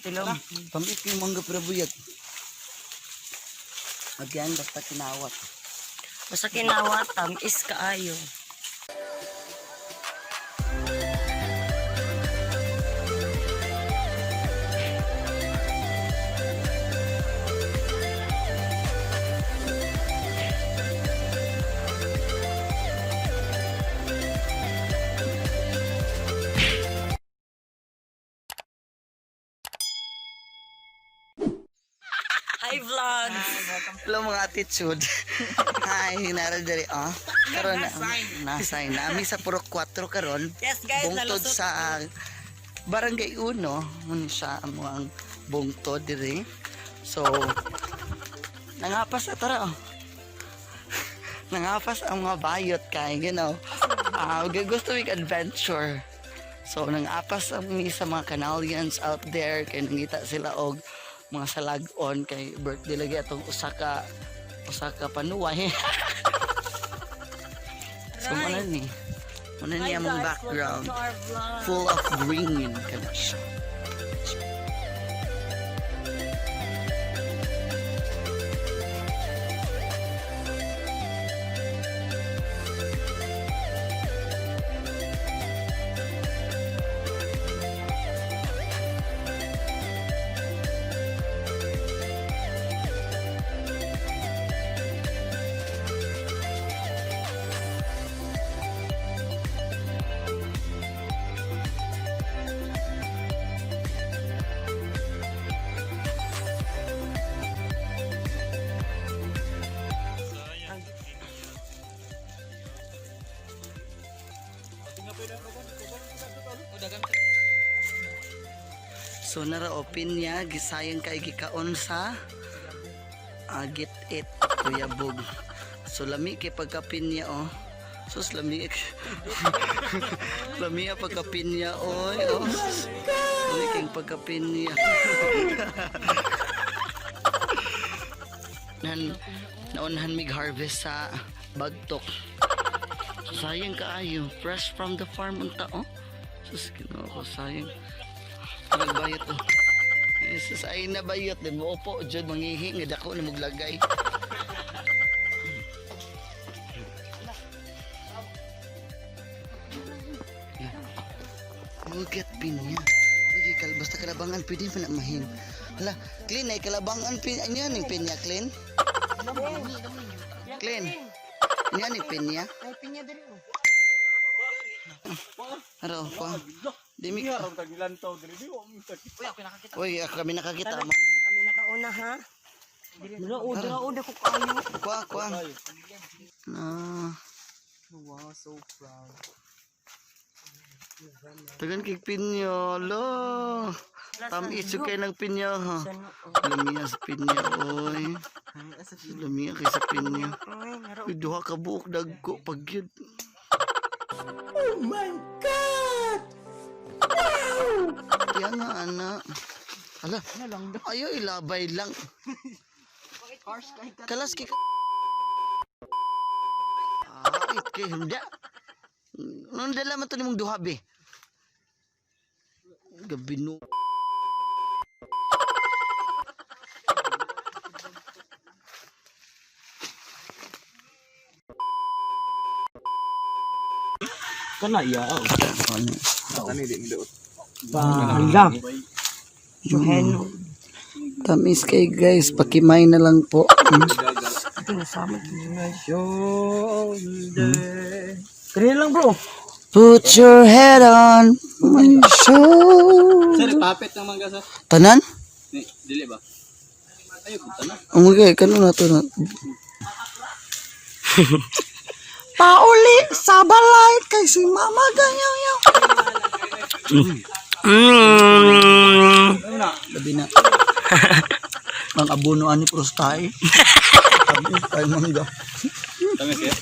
Tilom. Pamit yung mangga pero buyag. Agyan basta kinawat. Basta kinawat, tamis kaayo. Hi vlogs! Hello mga attitude. Hi, nara diri ah. Karon na nasign nami sa Purok 4 karon. Yes guys, Bungtod nalusot. sa Barangay Uno, mun siya amo ang bungtod diri. So nangapas na tara oh. Nangapas ang mga bayot kay. Ah, gusto mig adventure. So nangapas ang mi sa mga Canalians out there kay nangita sila og mga salag-on kay birthday lagi atong usa ka panuway. So muna ni. Muna ni Hi among guys, background. welcome to our vlog. Full of green kana siya. So nara o pinya gisayang kay gikaon sa agit it Kuya Bug. So lami kay pagka pinya oh. Sus lami lami ang pagka pinya oy oh. Lami kay pagka pinya. Nan naunhan mig harvest sa bagtok. So, sayang kaayo, fresh from the farm unta oh. Sus Ginoo ko sayang. Nagbayot to. Eh, sus, ay nabayot din mo opo jud mangihi nga dako na moglagay. Look at pinya. Lagi kal basta kalabangan pwede pa na mahin. Hala, clean ay kalabangan pin anya ning pinya clean. Clean. Anya ning pinya. Ay, pinya diri oh. Araw pa. Di mi Uy, ako nakakita. Uy, kami nakakita man. Kami nakauna ha. Dira o, dira o, dako kayo. Kwa, kwa. Ah. Wow, so proud. Tagan kay pinya, lo. Tamis jud kay ng pinya ha. Lamiya sa pinya, oy. Lamiya kay sa pinya. Uy, naro. Uy, duha ka buok dagko pag yun. Oh my God! Wow! Kaya nga, ana. Ala, ayaw ilabay lang. Kalas kay... Ah, it kay hindi. Nung dala man to nimong duha, be. Gabi no. Kana iya. Ano? Kani di mi Bala. Juhen. Tamis kay guys, pakimay na lang po. Ito nasama Kaya lang bro. Put your head on my shoulder. Sir, papet ng mangga sir. Tanan? Ni, dili ba? Ayo punta na. Ang mga kano na to na. Pauli sa balay kay si mama ganyaw yaw. Labi na. Ang abono ani prostay. Tamis tayo mangga. Tamis ya.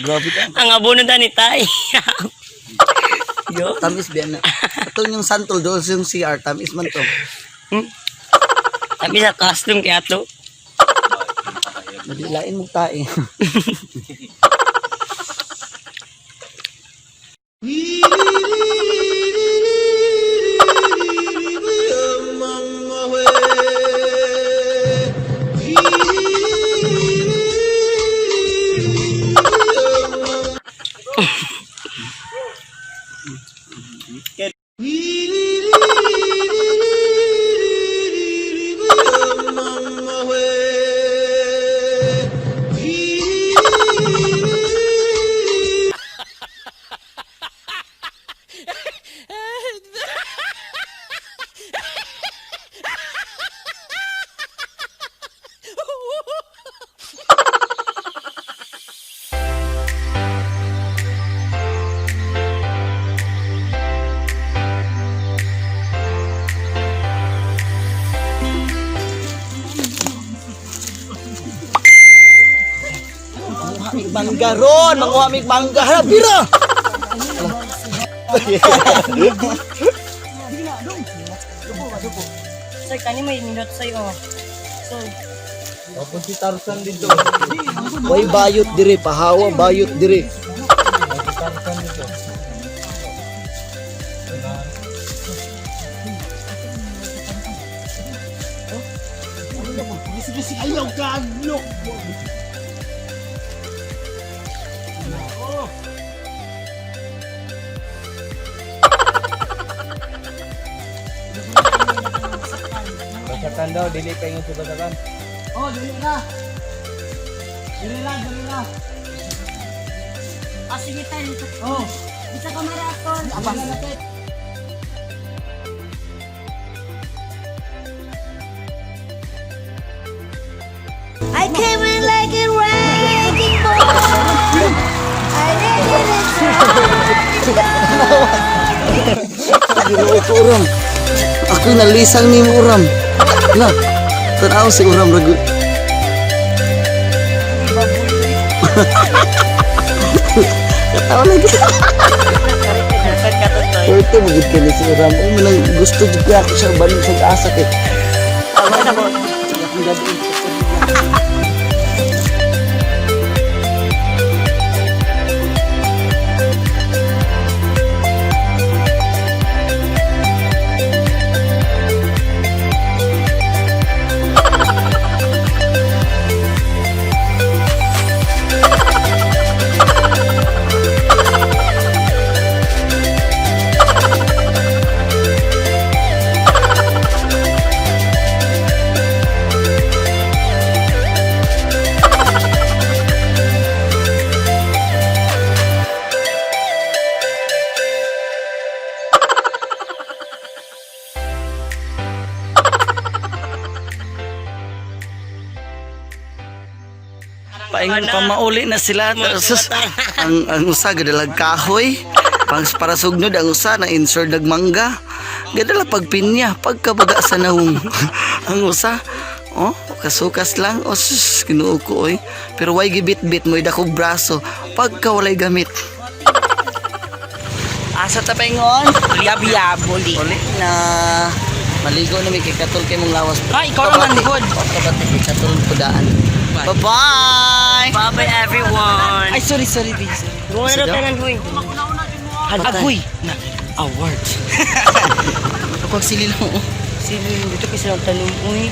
Grabe ka. Ang abono ta ni tay. Yo. Tamis biyan na. Ito yung santol doon yung CR. Tamis man to. Tapi sa costume kaya to. Madilain mong tae. Mangga ron, manguha mig mangga. Hala, bira! Sir, kani may minute sa'yo. Oh. So, Way bayot dire, pahawa bayot dire. Ayaw ka, look. Basakan daw, dili pa yung basakan. Oh, dali na. Dali na, dali na. ah, sige tayo. Oh. Bisa ka maraton. Dali na, dali. I came in like a wrecking ball. I didn't Ginoo ko, Uram. Ako'y nalisang ni mo, Uram. Na, tanaw si Uram ragu. Katawa lagi. Pwerte mo gid kini si Uram. Uy, manang gusto jud ko ako siya banin sa asa kay. Tama na ko. Akong gagawin. Paingon pa mauli na sila. Sus, ang usa gadalag kahoy. Pang para sugnod ang usa na insert nagmangga. Gadala pagpinya pagkabaga sa naong. Ang usa oh, kasukas lang. Oh, sus, Ginoo ko oy. Pero way gibit-bit mo dakog braso pagka walay gamit. Asa ta paingon? Yab-yab, uli. Uli na maligo na may kikatol kay mong lawas. Ah, ikaw naman, good. Kabati kay katol kudaan. Bye-bye! Bye-bye, everyone. Ay, sorry, sorry, babe. Sorry. Sige. Tanan, huy. Agoy. Na, award. Ako ang sililo. Sige, dito kasi lang tanong, uy.